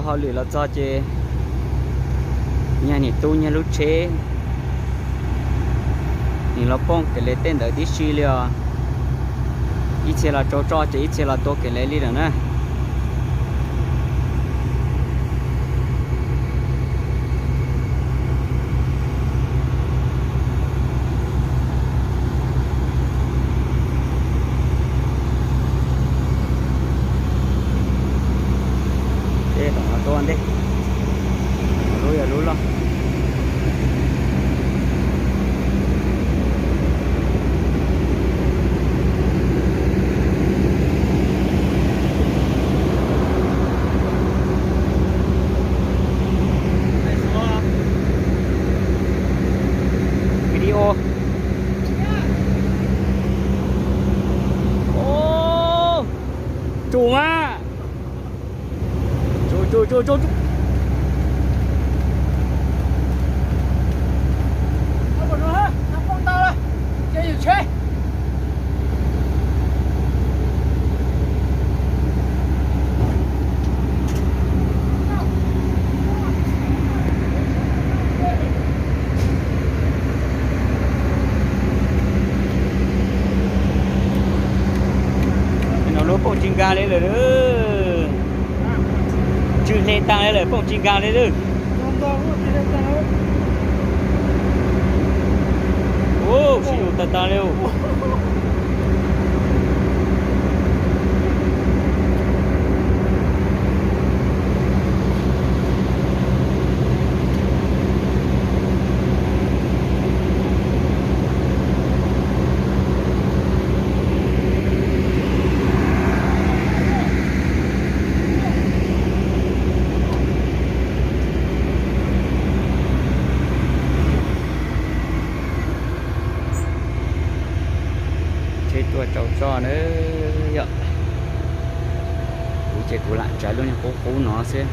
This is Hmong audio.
Hauj lwm los txog ces nyias nim tu nyias lub tsheb, nim los poob kev le tej ntawd tib si li os. Ib txhia los tsaug tso ces ib txhia los tua kev le li lawm na. Tej tom no tuaj ntej, lub yog lub loj. Video. Ôh, tsum mas. Tsum, tsum, tsum, tsum, tsum. No lub poob tsis nkag li lawm. Tsw hle tas li lawm, poob tsis nkag li lawm. Ua, sib hlub tag tag li. Tsheb tuaj tsaug tso nawb yom. Kuv ces kuv lam tsav lub niag qub qub no xwb.